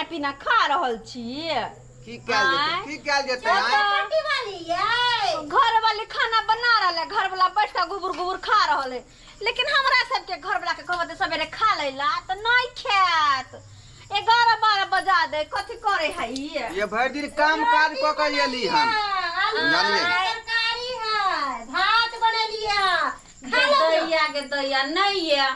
पीना खा रहल छी। की कयल जेतै? आँय? की कयल जेतै, आँय? पट्टी वाली ये घर वाली खाना बना रहल है, घर वाला बैठ के गुबुर गुबुर खा रहल है, लेकिन हमरा सबके घर वाला के कहबै तऽ सवेरे खा लैला तऽ नहीं खायत। 11-12 बजा दे, कथी करे है ई? ये भरि दिन काम काज कऽ के एली हन। आलू बुझलियै? तरकारी है, भात बनेलियै है, खा लो ने। दैया के दैया नहीं ये,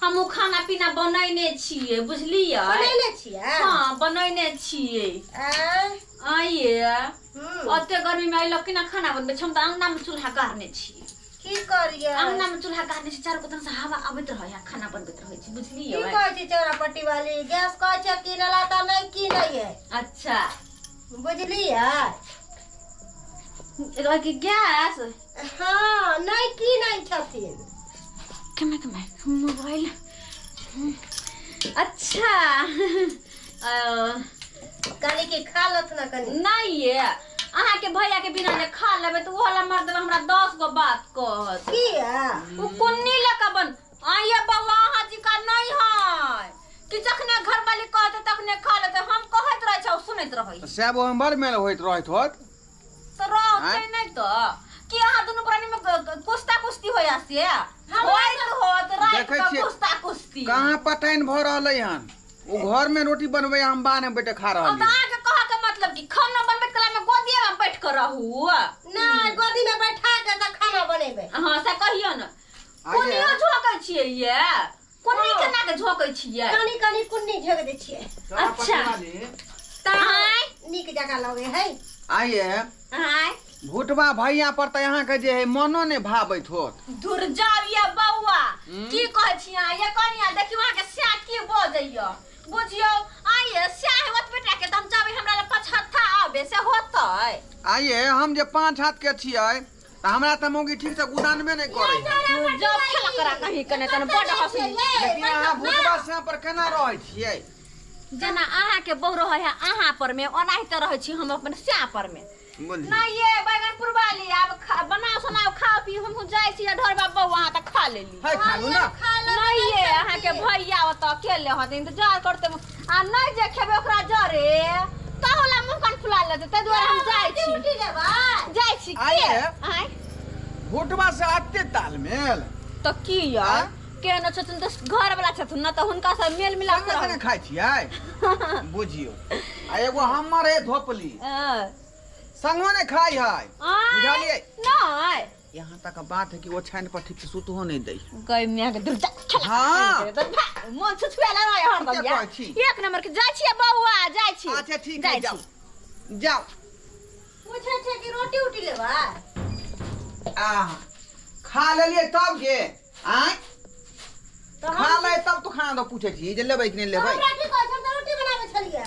हमहूँ खाना पीना बनैने छियै, बुझलियै? बनेने छियै? हाँ, बनैने छियै। आँय? आइए। हम्म। ओते गर्मी में अइलक केना खाना बनबै छै? हम तऽ अंगना में चूल्हा गारने छियै। की करियै? अंगना में चूल्हा गारने छी, चारू कोतन से हवा आबैत रहै है, खाना बनबैत रहै छी, बुझलियै? की कहै छी चौरा पट्टी वाली? गैस कहै छै किनला तऽ नहि किनैयै। अच्छा। बुझलियै? रहै कि गैस? हाँ, नहि किनै छथिन। केना केना मोबाइल। अच्छा। कनि की खा लथ ना कनि। नहीं ये, अहाँ के भैया के बिना जे खा लेबै तऽ ओहो ला मर देबै, हमरा 10 गो बात कहत। किया? ओ कुन्नी लऽ कऽ बन। आइए बौआ, अहाँ जी का नहीं है कि जखने घर वाली कहते तखने खा लेते। हम कहैत रहै छी, सुनैत रहै। साहब, ओहिमे बड़ मेल होइत रहैत होत। तऽ रहतै आँय? नहि तऽ कि अहाँ दुनू प्राणी में कुश्ता कुश्ती होया से होइत होत राति देखै कऽ छियै। कुश्ता कुश्ती। कहाँ पटाइन भऽ रहलै हन? ओ घर में रोटी बनबै, हम बाहर में बैठे खा रहल। अब तऽ अहाँके कहऽ के मतलब कि खाना बनबैत कला में गोदिये में बैठ कऽ रहू? नहि, गोदी में बैठा के तऽ खाना बनेबै। हाँ, से कहियौ ने। आइए। कुनियो झोकै छियै ये? कुन्नी केना के झोकै छियै? कनि कनि कुन्नी झोक दै छियै। अच्छा। तऽ आँय? नीक जकाँ लगै है। आइए। आँय? भुटबा भैया पर तऽ अहाँके जे है मनो नहि भाबैत होत। दूर जाउ ये बौआ, की कहै छी अहाँ ये कनिया? देखियौ अहाँके स्या की बजैया, बुझियौ। आइए स्या है ओतबे टा के तऽ हम चाहबै हमरा लग पचहत्था आबे, से होतै? आइए, हम जे 5 हाथ के छियै तऽ हमरा तऽ मौगी ठीक से गुदानबे नहि करै है। दूर जाउ, खेला करा कहीं कने तने बड हंसी। लेकिन अहाँ भुटबा स्या पर केना रहै छियै? जेना अहाँके बहु रहै है अहाँ पर में, ओनाहिते रहै छी हम अपन स्या पर में। बोलिए। नहीं ये बैगन पुरवाली, आब बनाओ सुनाओ, खाओ पी, हमहूँ जाइ छी ढोरबा बौआ, अहाँ तऽ खा लेली। है, खा लू ना। नहीं ये, अहाँके भैया ओतऽ अकेले हथिन, इंतजार करते, आ नहीं जे खेबै ओकरा जरे तहुला मुँह कान फुला लेतै, ताहि दुआरे हम जाइ छी। रोटी लेबै? जाइ छी के? आइए। आँय? भुटबा से अते तालमेल तऽ की यार? आँय? केहनो छथिन तऽ घर वाला छथिन ना, तऽ हुनका से मेल मिलाप संगे संगे खाइ छियै, बुझियौ। आ एगो हमर है धोपली, हँ। संगो नहि खाइ है। आँय? बुझलियै? नहि। यहाँ तक बात है कि ओछाइन पर ठीक से सुतहो नहीं दै। गई मियाँ के दुर्जा खेला। हाँ। मन छुछुएला रहे हरदम। ठीके या। कहै छी। एक नंबर के जाइ छियै बौआ, जाइ छी। अच्छा ठीक है। जाइ जाओ छी। जाओ। पूछै छै कि रोटी उटी लेबै? आ खा लेलियै तब गे, आँय? तऽ खा हम ले तब तू खाना दऽ पूछै छी जे लेबै कि नहि लेबै। हमरा की कहै छै? हम तऽ रोटी बनाबै छलियै।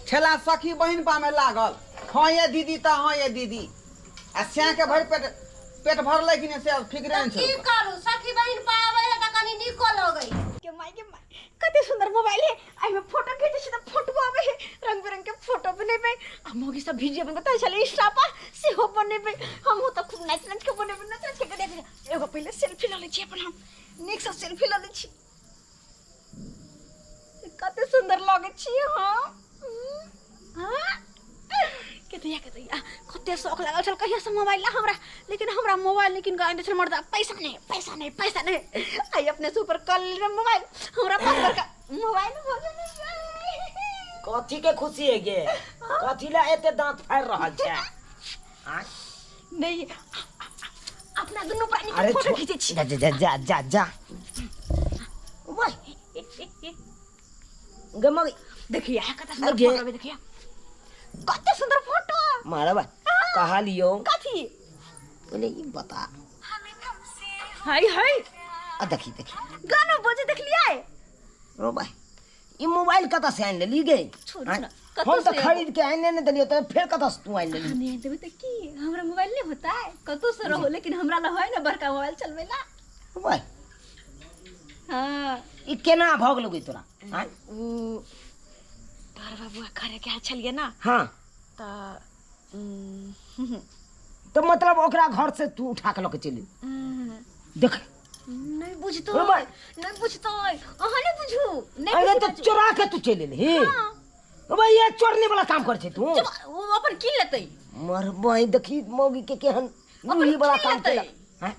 छेला सखी बहिन पामे लागल, हाँ ये दीदी तऽ हाँ ये दीदी, आ स्या के भरि पेट पेट भरलै कि नहि से फिक्रे तऽ नहि की छै। करू, सखी बहिन पाबै है तऽ कनि नीको लगै है। के माय के माय, कते सुंदर मोबाइल है! एहिमे फोटो खींचे छी तऽ फोटो आबै है, रंग बिरंग के फोटो बनेबै, आ मौगी सब वीडियो बनबै छलै इंस्टा पर, सेहो बनेबै। हमहूँ तऽ खूब नाचि नाचि के बनेबै, नाचि नाचि के देख। एगो पहिले सेल्फी लऽ लै छी अपन, हम नीकसँ सेल्फी लऽ लै छी। कते सुंदर लगै छी हम। हाँ, के दैया के दैया, कते शौक लागल छल कहिया से मोबाइल ला हमरा, लेकिन हमरा मोबाइल लेकिन गाय छल मर्दा, पैसा नहीं, पैसा नहीं, पैसा नहीं। आई अपने से ऊपर कल लेने मोबाइल, हमरा पास बड़का मोबाइल भऽ गेल। कथी के खुशी है गे? कथी ला एते दांत फाड़ रहल छै? आँय? नहीं, अपना दुनू प्राणी के अरे फोटो खींचे छी। जा जा जा जा जा जा। वाह, गे मग। देखिए कते सुंदर अगे। फोटो, देखिए कते सुंदर फोटो। मारबा कहा लियो। कथी? बोले ई बता। हाय हाय। आ देखी देखी। गानो बजे देख लियै। रो भाई, ई मोबाइल कतऽ से आनि लेली गे? छोड़ू आँय? ना, कतऽ हम तऽ से? खरीद के आनि ने देलियो तऽ फेर कतऽ से तू आनि लेली? नहि देबै तऽ की हमरा मोबाइल नहीं होता है? कतौ से रहो, लेकिन हमरा लग है ना बड़का मोबाइल चलबै ला। मोबाइल? हाँ। ई केना भऽ गेलौ गे तोरा? आँय? उ तोहर बाबुआ घरे गेल छलियै ना। हाँ। तऽ तऽ मतलब ओकरा घर से तू उठा के लऽ के चलि देख। नहीं बुझतो। ओ भाई। नहीं बुझतो, अहाँ नहीं बुझू, नहीं अरे बुझू। तऽ चोरा के तू चलि एलही? हाँ। भैया चोरने वाला काम कर छै तू। चुप, ओ अपन कीन लेतै। मरबै देखी मौगी के केहन लूही वाला काम लेतै। केलक हैं?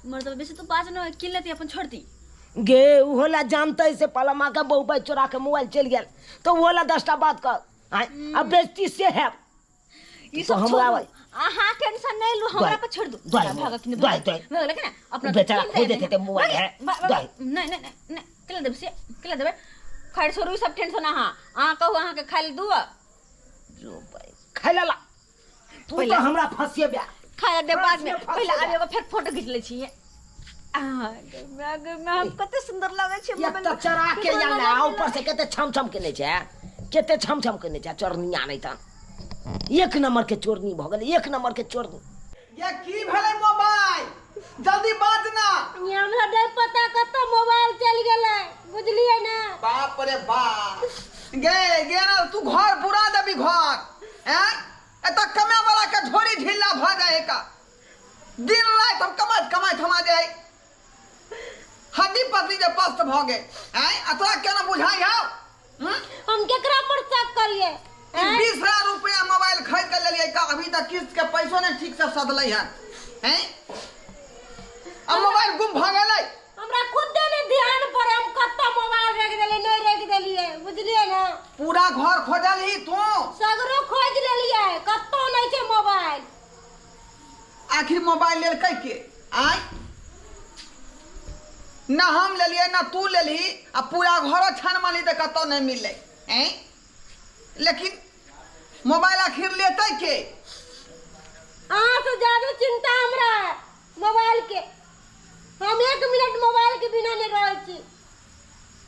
मर्द बेसी तू बाज न, कीन लेतै अपन छोड़ दी। गे उहो ला जानते से पहला माँ के बहु भाई चोरा के मोबाइल चल गेल तो वो ला 10टा बात कर आय, अब बेइज्जती से है। ई तो सब हमरा छोड़ू। आबै। अहाँ टेंशन नहीं लू, हमरा पर छोड़ दू। दोय, भागो कि दोय, दोय। भागो कि ना अपना बेचारा कीन खोज दे देते ते मोबाइल है। दोय। नहीं नहीं नहीं नहीं, केला देबै से केला देबै। खैर छोड़ू ई सब टेंशन। अहाँ अहाँ कहू अहाँ के खाइ ले दू। जो भाई खाइ ला तू तो हमरा फंसिए बे। खाइ ले दे बाद में, फंसिए, पहिले फंसिए। आबे एगो फेर फोटो घीच लै छियै। आ गे गे हम कते सुंदर लगै छै एक मोबाइल तो में। चोरा के आयल है, ऊपर से कते छम छम के नहीं छै, कते छम छम के नहीं छै चोरनी नहीं त एक नंबर के चोरनी भ गेलै, एक नंबर के चोरनी। ये की भेलै मोबाइल? जल्दी बाज ना। ये हमरा नहीं पता कत मोबाइल चल गेलै, बुझलियै ना? बाप रे बाप, गे गे ना तू घर बुरा देबी घर हैं? एतऽ कमे वाला के झोरी ढीला भ जाए का। दिन रात हम कमाइत कमाइत हम आ जाए, हड्डी पसली जे पस्त भ गेल हैं? आ तोरा केना बुझाइ हौ? हम केकरा पर शक करिए? 20,000 रुपया मोबाइल खरीद के लेलियै का, अभी तक किस्त के पैसो नहीं ठीक से सधलै है हैं? अब मोबाइल गुम भ गेलै। हमरा खुद नहीं ध्यान पर हम कत मोबाइल रख देलियै, नहीं रख देलियै, बुझलियै ना? पूरा घर खोजलही तू? सगरो खोज लेलियै, कतौ नहीं छै मोबाइल। आखिर मोबाइल लेलकै के? आय ना हम लेलियै ना तू लेलही, आ पूरा घरो छान मारली तऽ कतौ नहीं मिललै हैं? लेकिन मोबाइल आखिर लेतै के? अहाँ से ज्यादा चिंता हमरा है मोबाइल के। हम 1 मिनट मोबाइल के बिना नहीं रहै छी।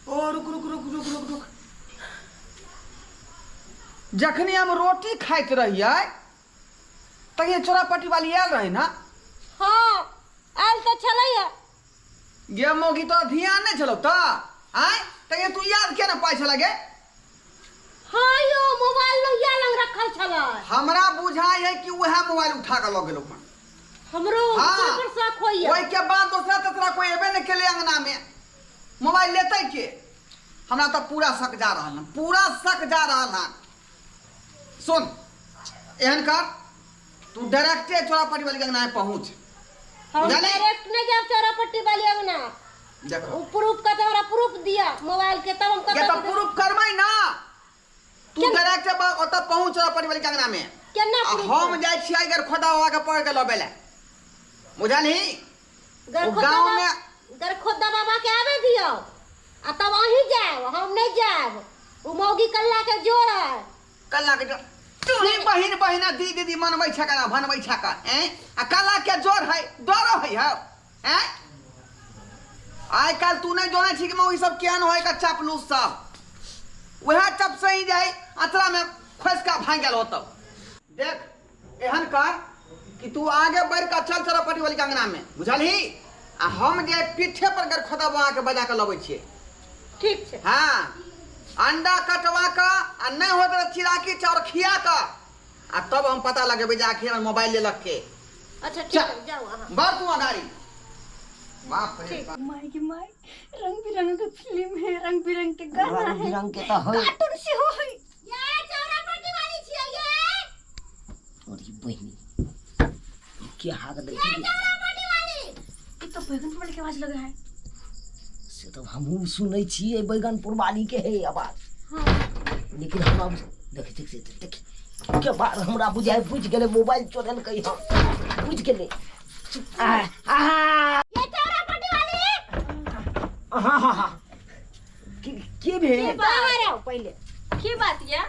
ओ रुक रुक रुक रुक रुक रुक, जखनी हम रोटी खाइत रहियै तखनी चोरापट्टी वाली आयल रहै ना? हाँ आयल तऽ छलैया। गे मौगी तोरा ध्यान नहीं छलौ तऽ? आय तखनी तू याद किया ना पाइ छलै गे? हाँ यो मोबाइल लोहिया लग रखल छलै। हमरा बुझाइ है कि उएह मोबाइल उठा के लऽ गेलौ। हमरो हाँ। पर शक होइया। ओहि के बाद दोसरा तेसरा कोई एबे नहीं केले अंगना में, मोबाइल लेतै के? हमरा तऽ पूरा शक जा रहल हन, पूरा शक जा रहल हन। सुन एहन कर, तू डायरेक्टे चोरापट्टी वाली के अंगना में पहुँच। हम बुझलियै? डायरेक्ट नहीं जाब चोरापट्टी वाली अंगना। देखो उ प्रूफ का हमरा प्रूफ दिया मोबाइल के, तब हम ये कतौ तो प्रूफ करबै ना, तू डायरेक्ट ओतऽ पहुँच चोरापट्टी वाली के अंगना में। केना आ प्रूफ? हम जाइ छियै गरखोदा बाबा के पकड़ के लबै लए, बुझलही? गाँव में गरखोदा बाबा के आबे दियौ आ तब अहीं जायब, हम नहीं जायब। उ मौगी कल्ला के जोर है। कल्ला के जोर? तू ही बहिन बहिना दी दीदी मनबै छका ना भनबै छका हैं? आ कल्ला के जोर है, डरो है हौ हैं? आइ काल्हि तू नहीं जानै छी कि मौगी सब केहन होय का चापलूस सब, वएह चप से ही जाइ अतरा में खोसि कऽ भागि गेल होतौ। देख एहन कर कि तू आगे बढ़ि कऽ चल चोरापट्टी वाली के अंगना में, बुझलही? आ हम जे पीठे पर गरखोदा बाबा के बजा कऽ लबै छियै। ठीक छै। हाँ अंडा कटवा कऽ आ नहीं होत तऽ चिराकी चाउर खिया कऽ आ तब हम पता लगेबै जे आखिर हमर मोबाइल लेलक के। अच्छा ठीक है, जाओ अहाँ। बढ़ तू अगाड़ी। बाप रे बाप। माय के माय, रंग बिरंग के फिल्म है, रंग बिरंग के गाना रंग है, बिरंग के तऽ है। कार्टून सेहो है। ये चोरापट्टी वाली छियै ये। अरे बहिनी के हाक दै छै? चोरापट्टी वाली। ई तो बैगन वाले के आवाज लगे है। से तऽ हमहूँ सुनै छियै बैगनपुर वाली के है आवाज। हाँ। लेकिन हमरा देख देख देख देख के बार हमरा बुझाइ बुझि गेलै मोबाइल चोरेलकै हम, बुझि गेलै। आ आ ये चोरापट्टी वाली। हाँ हाँ हाँ के भेल? बाहर आओ पहिले। की बात या?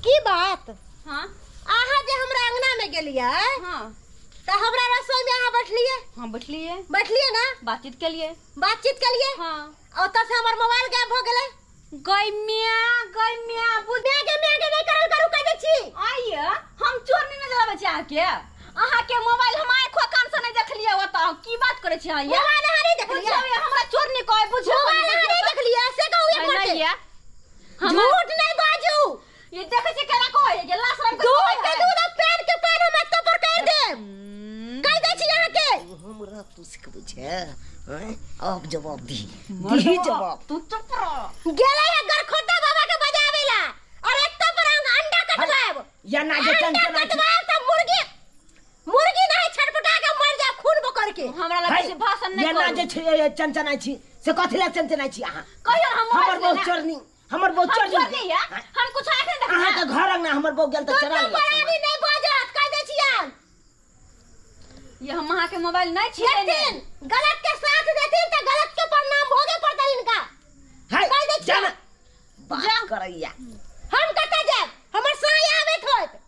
की बात? हाँ अहाँ जे हमरा अंगना में गेलियै हाँ तऽ हमरा रसोई में अहाँ बैठलियै? हाँ बैठलियै। बैठलियै ना? बातचीत केलियै। बातचीत केलियै? हाँ। ओतऽ से हमर मोबाइल गायब भऽ गेलै। गई मिया, गई मिया, बुझ म्या गे म्या गे नहीं करल करू, कह दै छी। आइए हम चोर नहीं नजर आबै छै अहाँके। अहाँके मोबाइल हम आँखो कान से नहीं देखलियै ओतऽ। की बात करै छी अहाँ? मोबाइल अहाँ नहीं देखलियै? बुझियौ हमरा चोर नहीं कहै, बुझियौ। मोबाइल अहाँ नहीं देखलियै से कहू एक नहीं बार। या। झूठ नहीं बाजू। ये देखै छी केना कहै है, लाश रंग के दूध कहै के है। दूध आ पैन के पैन हम एतऽ पर कहि देब। कहि दै छी अहाँके। हमरा तू सिखबै छै हैं? अब जवाब दी, दी जवाब। तू चुप रह। गेलै है गरखोदा बाबा के बजावे ला या ना जे अंडा चंचना छी कटवाएब तऽ मुर्गी मुर्गी नहीं छटपटा के मर जाए खून बकर के हमरा लग है, बेसी भाषण नहीं या ना करू जे छै चंचना छी से कथी लए चंचना छी अहाँ कहियो हम हमर मोबाइल बहु लेना। चोरनी हमर बहु हम चोरनी चोरनी या हम कुछ आँख नहीं अहाँ देखना के घर अंगना हमर बहु गेल तऽ चोरा दुनू लेलक प्राणी नहीं बजत कह दै छियन ये हम अहाँ के मोबाइल नहीं छियै देथिन गलत के साथ देथिन तऽ गलत के परिणाम भोगे पड़तन इनका है कह दै छियन जाना बात जा। करैया हम कतऽ जायब हमर साई आबैत होत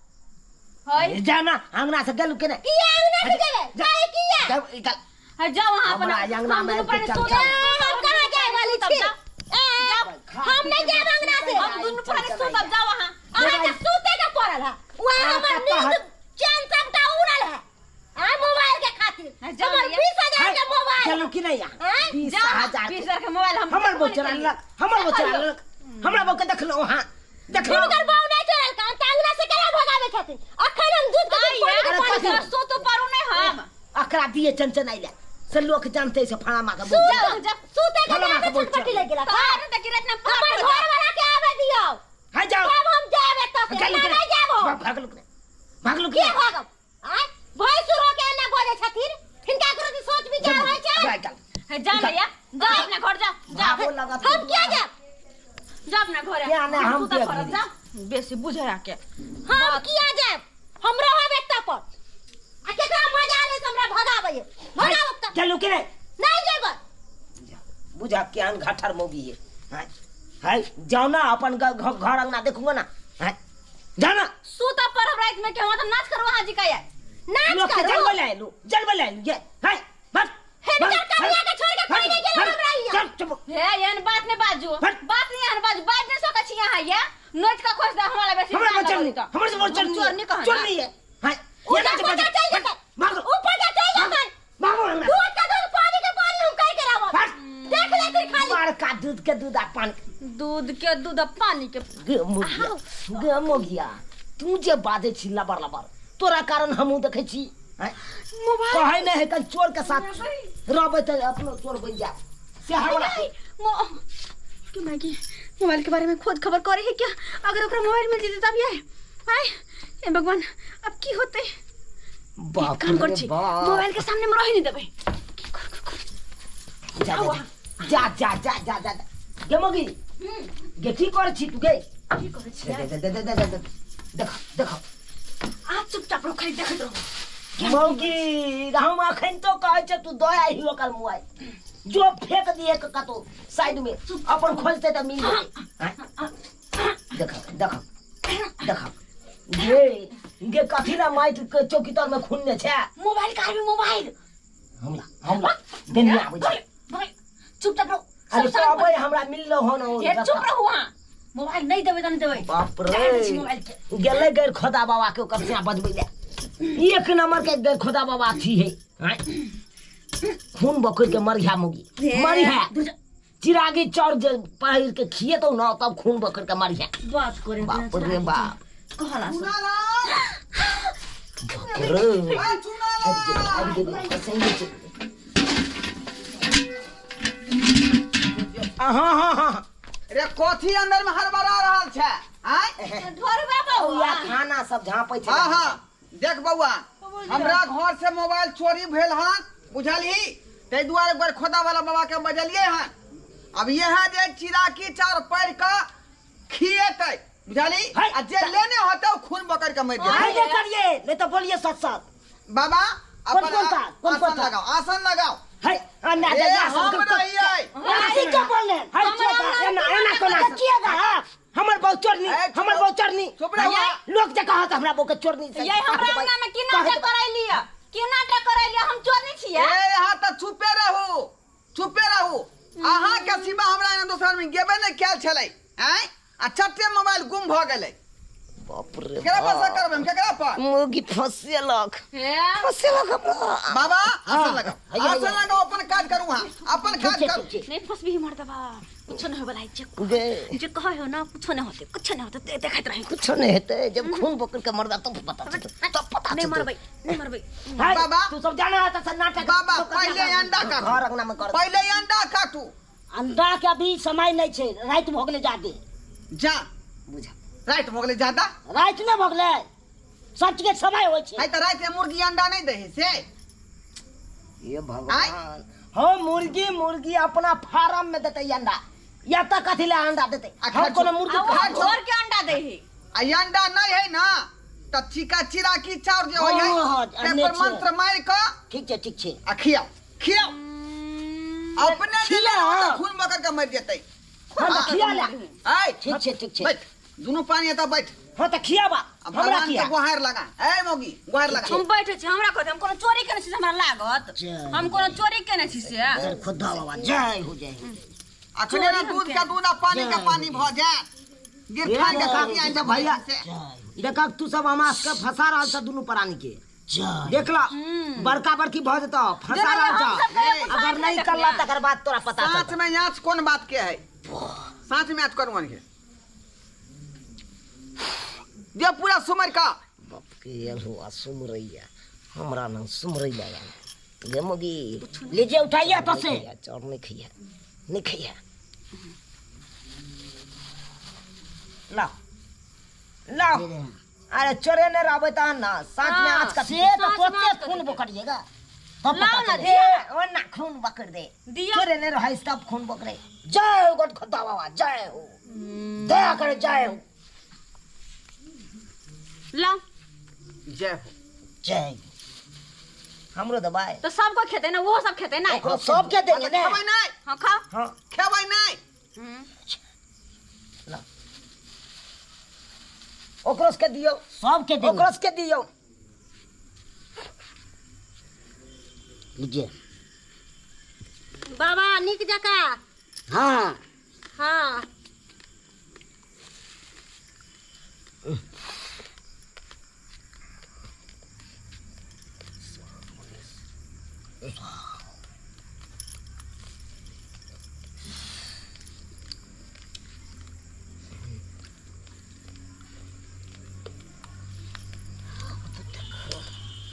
है जाना अंगना से गेलू के नहीं किया अंगना से जेबै जा। काहे किया जब निकल है जाओ वहाँ अपन हमरा अंगना हम में दुनू प्राणी चल, सुतब। चल। ए, हम कहाँ जाय वाली सुतब, छी जाओ। ए, हम नहीं जायब अंगना से हम दुनू प्राणी सुतब जाओ वहाँ अहाँ के सूते के पड़ल है वहाँ अहाँ हमर के नींद कहत- चैन सबटा उड़ल है आ मोबाइल के खातिर हाँ, जाओ हमर भैया। 20,000 के मोबाइल गेलू कि नहीं यहाँ आँय? बीस जाओ हजार बीस हजार के मोबाइल हम हमर बहु चोरा लेलक हमर बहु चोरा लेलक हमरा बहु के देखलहुँ अहाँ देखलहुँ हुनकर बाऊ नहीं चोरल का तऽ अंगना से केना भगाबै छथिन अखन हम दूध के दूध पानी के अरे पानी कथी? करब। सोतो पारू नहीं हम अकरा दिए चंचनाइ ले से लोक जानते से फलामा के बहु जाओ, जाओ। सूते के फलाना जाके के बहुत छटपटी लग गेला तो आरू देखी रात में हमर पार घर वाला के आवे दियौ है जाओ तब हम जायब एतऽ से गेलू ना कि नहीं जायब हम भागलू कि नहीं भागलू कि के नहीं भागब आँय भैंसुर हो के एना बजै छथिन हिनका कोनो चीज सोच विचार होइ छै जा चल है जा भैया जा अपना घर जा जा भागो लगत हम किया जायब जा अपना घर क्या नहीं, हम सुतब किया करब, घरे? जा बेसी बुझे के हम किया जायब हम रहब एतऽ पर आ केकरा मजा आबै से हमरा भगाबै भगाबब तऽ गेलू कि नहीं नहीं जेबै बुझा केहन घाठर मौगी है हैं? है जाओ ना अपन घर अंगना देखूंगा ना हैं? जाना सुतब पर हम रात में के हम तो नाच करू अहाँ जी का या नाच लोग के करू जलबै ले आइलू जलबै ले आइलू ये है बस हिनकर कनिया के छोड़ के कोई नहीं गेल हमरा हियाँ। चल चुप हे एहन बात नहीं बाजू हट। बात नहीं एहन बाजू बाज नहीं सकै छी अहाँ या नोच का खोज दे हमरा बेसी हमरा ज्ञान बचल लगै नहीं तऽ। हमर से बचल चोर नहीं कहा चोर नहीं है हैं ये ऊपर ना जा चल जेतै भागो ऊपर जा चल जेतै भागो हमरा दूध के दूध पानी के पानी हम कह के रहब हट। देख लेथिन खाली मार का दूध के दूध आ पान दूध के दूध आ पानी के गे मोगिया गे मोगिया तू जे बाजै छी लबर लबर तोरा कारण हमहूँ देखै छी हैं? मोबाइल कहै नहि है कल चोर के साथ रहबै तऽ अपनो चोर बनि जायब से हमरा क्यों मैगी मोबाइल के बारे में खोज खबर करे है क्या अगर ओकरा मोबाइल मिल जेतै तब ये आय हे भगवान अब की होते बाप काम कर रे छी बाप। मोबाइल के सामने में रहि नहीं देबै की कर कर कर जा जा जा जा जा जा जा गे मोगी गे की कर छी तू गे की करै छी दे दे दे दे दे दे देख देख आप चुपचाप रहो खाली देखैत रहू मौगी हम अखन तो कहै छै तू दऽ आही ओकर मोबाइल जो फेंक दिए के कतौ साइड में अपन खोजते तऽ मिल जेतै आँय? देख देख देख गे गे कथी ला माटि के चौकी तर में खुनने छै मोबाइल का आदमी मोबाइल हमरा हमरा देनिया आबै छै भगले, चुपचाप रहो अरे सब शांत कहबै हमरा मिललो हन हो। हे चुप रहू वहाँ मोबाइल नहीं देबै तऽ नहीं देबै बाप जाय दै छी रे मोबाइल के गेलै गैर खोदा बाबा के ओकर सिया बजबै ले एक नंबर के गैर खोदा बाबा अथी है आँय? खून बकरि के मरिहा मुगी मरिहा चिरागी चौर जे पहिर के खिएतौ न तब खून बकरि के मरिहा बात करे बाप रे बाप कहला से। चुनालाल बाप रे आ चुनालाल आबि गेलै, आबि गेलै, हाँ हाँ हाँ रे कथी अंदर में हड़बड़ा रहल छै आय ढोरबा बौआ या खाना सब झाँपै छै हाँ हाँ देख बौआ हमरा घर से मोबाइल चोरी भेल हन बुझलही ताहि दुआरे गोर खोदा वाला बाबा के बजलियै हन अब यह जे चिराकी चाउर पढ़ के खिएतै बुझलही है। आ जे लेने होतै ओ खून बकर के मरि जेतै हाय नहीं करिए नहीं तो बोलिए सच सच बाबा कौन अपन कौन था? कौन कौन आसन था? लगाओ आसन लगाओ है अन्ना ए, जा हम रहियै की बोल रहे हैं एना एना कोना किएगा हमर बहु चोरनी ए, चुप हमर रहो। बहु चोरनी चुप रहो। लोक जे कहत हमरा बहु के चोरनी से ये हमरा अंगना में की नाटक करैलियै की नाटक करैलियै हम चोर नहीं छियै ए यहाँ तऽ चुपे रहू चुपे रहू अहाँ के सिवा हमरा एना दोसर में गेबे नहि कयल छलै आँय आ चट्टे मोबाइल गुम भऽ गेलै बाप रे केकरा पर शक करबै हम केकरा पर मुर्गी फसेलक हे फसेलक हमरा बाबा आसन लगाओ हैया, हैया। आसन लगाओ अपन काज करू अहाँ अपन काज ठीक छै, करू ठीक छै। नहीं फंसबी मर्दबा कुछो नहीं होबला है जे गे जे कहै हो ना कुछो नहीं होते कुछो नहीं होते देखैत रही कुछो नहीं हेतै जब खून पकड़ के मरदा तब पता चलतै तब पता नहीं चलतै मरबै नहीं मरबै हाय, बाबा। तू सब जाना है तो नाटक बाबा पहिले अंडा काटू घर अंगना में कर पहिले अंडा काटू अंडा के अभी समय नहीं छै राति भऽ गेलै जादे जा बुझा राति भऽ गेलै ज्यादा। राति नहि भऽ गेलै, सब चीज के समय होइ छै। है तऽ राति में मुर्गी अंडा नहि दै है से? ये भगवान, हम मुर्गी मुर्गी अपना फार्म में देतै अंडा, या तऽ कथी ले अंडा देतै? आ हम कोनो मुर्गी आ ओ खाइ घोर के अंडा दै है। आ ई अंडा नहि है ना तऽ चीका चिराकी चाउर जे होइ है, हाँ, हाँ, ताहि अने पर छै। मंत्र मारि कऽ ठीक छै, ठीक छै। आ खियाओ, खियाओ। अपने जे खियाओ। तऽ खून बकर के मरि जेतै। हाँ, तऽ खिया ले। आय। ठीक छै, ठीक छै। बैठ, दुनू पानी एतऽ बैठ। हाँ तऽ खियाबा, आ हमरा भगवान किया? के गुहार लगा। ए मौगी, गुहार लगा। हम बैठे छी, हमरा कहते हम कोनो चोरी केने छी से हमरा लागत? जय। हम कोनो चोरी केने छी से? जय खुदा बाबा, जय हो, जय हो। अखने ना दूध का दूध आ पानी का पानी भऽ जायत। गिरथान के काफी आइन भैया। से। देख, तू सब हमरा सबके फंसा रहल छ दुनू प्राणी के। देख ल, बड़का बड़की भऽ जेतौ, फंसा रहल हम छ। सब कहियो अगर फंसा नहीं के करला देखलियै। तकर बाद तोरा पता साँच चलतौ। में आँच कोन बात के है? साँच में आँच कोन बात के? दे पूरा सुमर का। बाप के हुआ सुमरैया, हमरा ना सुमरै लगा। गे मोगी, लीजिए, उठाइए तो से। चौर नहीं खैया, नहीं खैया। लाओ लाओ। अरे चोरे ने रहबै तहन ना साँझ में आँच का से तो साँझ में तोते आँच खून कथी? बोकरिएगा तब लाओ पता ना, चलेगा। दिया। ओ ना खून बकर दे। दिया। चोरे ने रहै तब खून बकरे। जय हो गट खुदा बाबा, जय हो, दया करे, जय हो। लाओ। जय हो। जय हो। हमरो दबाए। तो सबको खेते ना, वो सब खेते ना। हाँ, सबके देंगे ना। खेबै नहीं। हाँ, खाओ। हाँ। खेबै नहीं। ला। ओकरोस के दियो। सबके देंगे। ओकरोस के दियो। लीजिए। बाबा निक जका। हाँ। हाँ।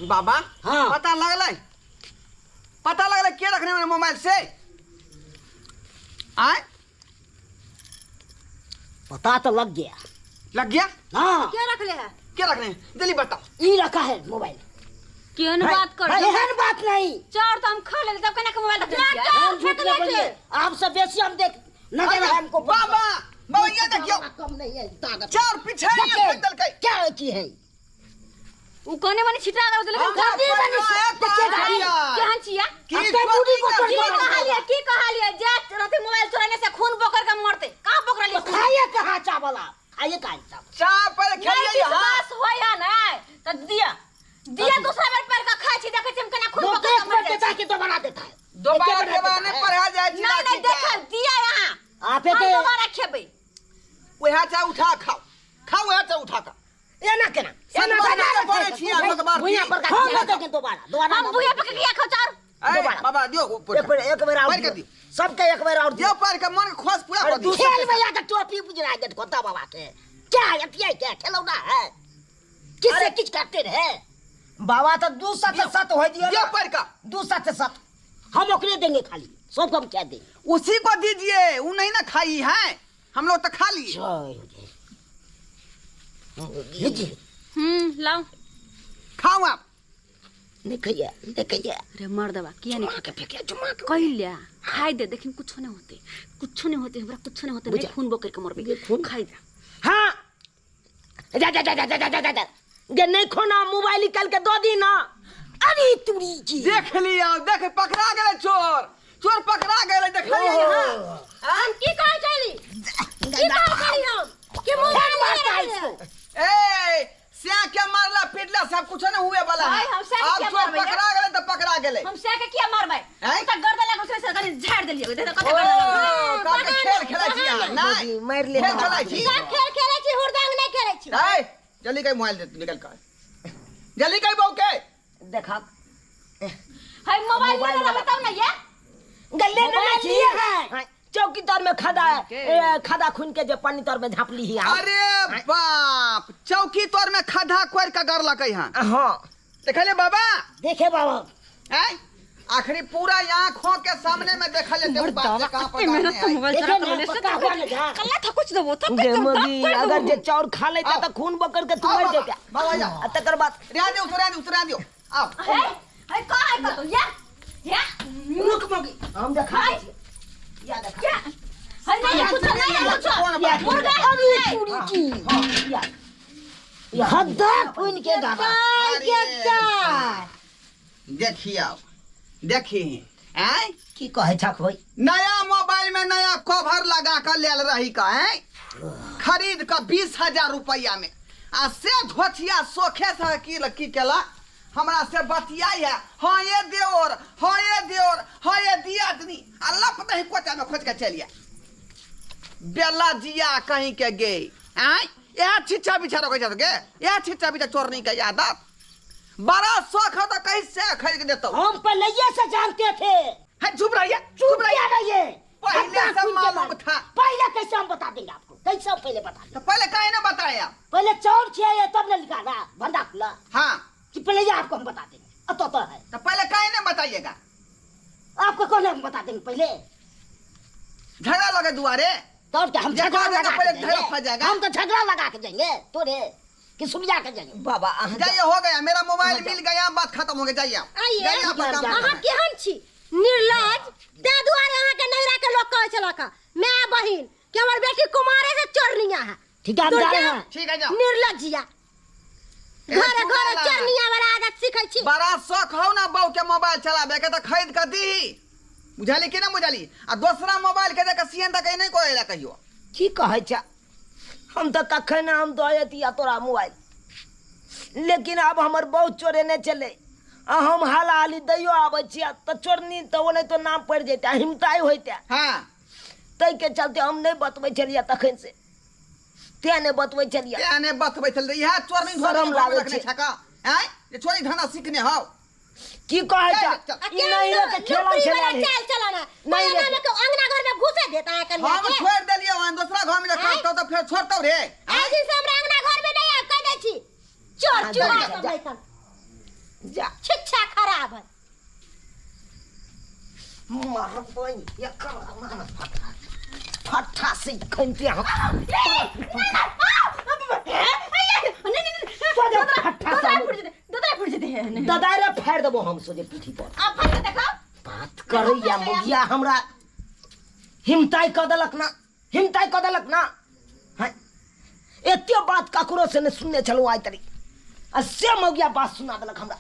बाबा, हाँ। पता लगलै? पता लगलै के रखने वाले मोबाइल से? आय? पता तो लग गया। लग गया? हाँ। क्या रख ले है? के रखने? जल्दी बताओ। ई रखा है मोबाइल। केहन बात कर? एहन बात नहीं। चार तो हम खा ले तब केना के मोबाइल रख छियै? हम झूठ नहीं बोलिए, आपसे बेसी हम देख नजर है हमको। बाबा, बाबा ये देखियो। कम नहीं है ताकत। चार पीछे ही देखिए, फेंक देलकै। क्या की है? उ कने मने छिटा कर देलकै। हाँ, गाड़ी पर बनी है, देखिए पर गाड़ी। है। केहन छियै? की अब तो बूढ़ी को चोटी चोटी की का कहलिए, की कहलिए? जे रहते मोबाइल चोराने से खून बोकर के मरते। कहाँ बोकरलिए? तो खाइए कहाँ चावल आप? खाइए कहाँ चावल? चावल नहीं खाइए यहाँ। विश्वास होय है ना, तो दिया। दिया दूसरा बेर पर का खाइ छी, देखै छी हम केना खून दो बोकर के एक मर बेर जाइ देता छी। है कि दोबारा देता है? दोबारा एक बेर देबा देता नहीं है। पढ़ा जाइ छी। नहीं, नहीं, देखल, दिया यहाँ। आपे हम के दोबारा खेबै। वएह चाहे उठा खाओ, खाओ वएह चाहे उठा का। एना केना? एना एना केना केना? बोलै छी अहाँ सबके बात? भुइयाँ पर का हम खिया नहीं देंगे दोबारा, दोबारा हम ना भुइयाँ पर के किया खाओ चार? ए, दोबारा। बाबा, दियो ऊपर। एक बेर, एक बेर और पढ़ के दियो। दियो। सबके एक बेर और दियो दियो। पढ़ के मन के खोज पूरा अरे कर दियो। खेल में आके टोपी बुझरा देत खोता बाबा के। क्या है, अथिया है, क्या खिलौना है? किससे किस करते रहे? बाबा तो दू सत सत हो दियो दियो ना। पढ़ का। दू सत सत। हम ओकरे देंगे खाली, सबको हम क्या देंगे? उसी को दीजिए, वो नहीं ना खाई है, हम लोग तो खा लिए। जय हो जय। लीजिए। लाओ। खाओ आप। नहीं खैया, नहीं खैया। अरे मर्दवा, किया नहीं जुमा के फेंकिया, जुमा के। कहि लिया, खाइ दे, देखिन कुछो नहीं होते, कुछो नहीं होते, हमरा कुछो नहीं होते, नहीं बुझा। खून बोकर के मरबे। ये खून? खाइ दे। हाँ। जा, जा, जा, जा, जा, जा, जा, जा। गे नहीं खोना, मोबाइल निकाल के दो दी ना। अरे तुरी जी। देख लिया, देख पकड़ा गए चोर, चोर पकड़ा गए, देख लिया यहाँ। हम की कहै छली? की कहै छली हम? कि मोबाइल मारता है नहीं इसको। ए, सिया के मारला पीटला सब कुछ नहीं हुए वाला है। भाई, हम सिया के अब किया चोर मारबै, पकड़ा गए तो पकड़ा गए। हम सिया के किया मारबै? हैं? त गर्दन लागल छै, से कनि झाड़ देलियै, देख कते ओ, गर्दन लागल। काके खेल खेलै छी अहाँ, नहीं। मारि ले। खेल खेलै छी। सब खेल खेलै छी, हुरदंग नहीं खेलै छी। ए, जल्दी कहीं मोबाइल दे, निकल कर। जल्दी कहीं बहू के। देखा। हाय, मोबाइल मोबाइल लेना वाला। बताओ ना ये। गले में मोबाइल छी। लिए है। हाँ, चौकी तर में खदा, ए, खदा खून के जे पानी तर में झापली ही। अरे बाप, चौकी तर में खदा कोर के गड़ लकै हन। हाँ। देखले बाबा? देखे बाबा। हैं? आखिरी पूरा आंखों के सामने में देखल जेते उ बात जे कहां पर कते मेहनत डालने से है। मोबाइल देखे चला ना, के पक्का हुआ ना जा। कल्ला थकुच देबो थकुच गे देबो मोगी अगर जे चाउर खा लेता त खून बकर के तू आओ मर बाबा, जेता बाबा जाओ। आ तकर बाद रहने दियो उतरा दियो उतरा दियो आओ हे हे का है का तो या या रुक मोगी हम देखा दै छियै। या देखा या हे नहीं कुछ नहीं कुछ कौन बात मुर्गा अरे चूड़ी की या या खद्दा खून के गाना अरे, देखिए अब देखी आय की कहै छक होई नया मोबाइल में नया कवर लगा कर लेल रही का है खरीद कर 20,000 रुपया में आ से धोथिया सोखे से की की केला हमरा से बतियाई है हाँ ये देवर हाँ ये देवर हाँ ये दियादनी आ लप नहीं कोचा में खोज के चलिए बेला जिया कहीं के गे आय यह छिच्छा बिछा रखे छे गे यह छिच्छा बिछा चोरनी के आदत बड़ा शौक हो तो कैसे खरीद के देतो हम पहले से जानते थे है चुप रहिए चुप रहिए रहिए पहले खद्दा से खून के मालूम मारे। था। पहले कैसे हम बता देंगे आपको कैसे हम पहले बता देंगे तो पहले काहे ना बताया पहले चौर छिया तब ना निकाला भंडा खुला हाँ कि पहले ये आपको हम बता देंगे अब तो है तो पहले काहे ना बताइएगा आपको कौन हम बता देंगे पहले झगड़ा लगे दुआरे तब क्या हम झगड़ा झगड़ा लगा लगा पहले के झगड़ा फंस जाएंगे जाएगा। हम तो झगड़ा लगा के जाएंगे तोरे कि सुलझा के जाएंगे बाबा अहाँ जाइए हो गया मेरा मोबाइल मिल गया बात खत्म हो गई जाइए आप। आइए जाइए आपका काम अहाँ करना है। केहन छी निर्लज तै दुआरे अहाँके नैहरा के लोग कहै छलक माय बहिन कि हमर बेटी कुमारे से चोरनिया है ठीक है हम जा रहे हैं ठीक है जाओ निर्लजिया ए, घरे सुनो घरे ना। चोरनिया वाला आदत सीखै छी बड़ा शौक हो ना बहू के मोबाइल चलाबे के तो खरीद के दी बुझाली कि ना बुझाली आ दोसरा मोबाइल के देख सीएन तक नहीं कोई ला कहियो की कहै छ हम तऽ कखन हम दऽ अतिया तोरा मोबाइल लेकिन आब हमर बहुत चोरेने छलै आ हम हाला हाली दैयो आबै छियै तऽ चोरनी तऽ ओनाहितो नाम पड़ि जैते हिमताइ होइते हाँ ताहिके चलते हम नहि बतबै छलियै तखन से तें नहि बतबै छलियै तें नहि बतबै छलियै इएह चोरनी शरम लागै रखने छै। छका आँय जे चोरी धंधा सीखने हौ की कहै चल, छ चल। ई नहीं रे के खेला नौकरी खेला वाला रे चाल चलाना नहीं रे। अंगना में अंगना घर में घुसे देता है कन्या हम के छोड़ देलियै वहाँ दूसरा घर में जे आँय? करतौ तऽ फेर छोड़तौ रे आइ दिन से हमरा अंगना घर में नहीं आब कह दै छी चोर हाँ, चुहा जा, सब जा। लैसन जा शिक्षा खराब है मारबै एकर मार फट्टा फट्टा से खनते हम दादा रे फाड़ि देबो हम सोझे पीठी पर बात करैया मुगिया हमरा हिमताइ कऽ देलक ना हिमताइ कऽ देलक ना हैं एते बात ककरो से नहि सुनने छलहुँ आइ तरी आ से मौगिया बात सुना देलक हमरा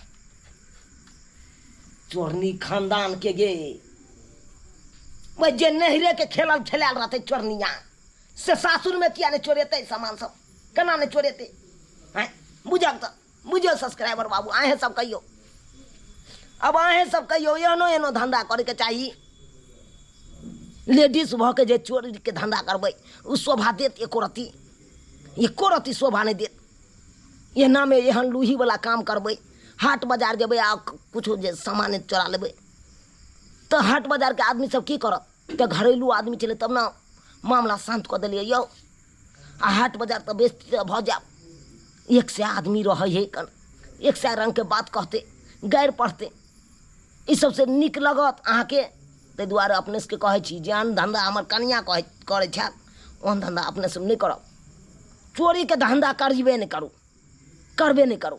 चोरनी खानदान के गे वह जे नहरे के खेलल खेलायल रहते चोरनिया से सासुर में किया नहीं चोरेते सामान सब केना नहीं चोरेते हैं बुझक तऽ बुझियौ सब्सक्राइबर बाबू अहें सब कहियौ अब अहें सब कहियौ एहनो एहनो धंधा करैके चाही लेडीज भऽ के जे चोरीके धंधा करबै ओ शोभा देत एको रत्ती एको रत्ती शोभा नहि देत एहनामे एहन लूहीवला काम करबै हाट बाजार जेबै आ किछो जे सामान चोरा लेबै तऽ हाट बाजारके आदमी सब की करत तऽ घरेलू आदमी छलै तब ने मामला शान्त कऽ देलियै यौ आ हाट बाजार तऽ बेच भऽ जायब एक सए आदमी रहै हइ कन एक सए रङ्गके बात कहतै गारि पढ़तै ई सबसँ नीक लागत अहाँके ताहि दुआरे अपने सबके कहै छी जे एहन धन्धा हमर कनिआँ कहै करै छथि ओहन धन्धा अपने सब नहि करब चोरीके धन्धा करबे नहि करू करबे नहि करू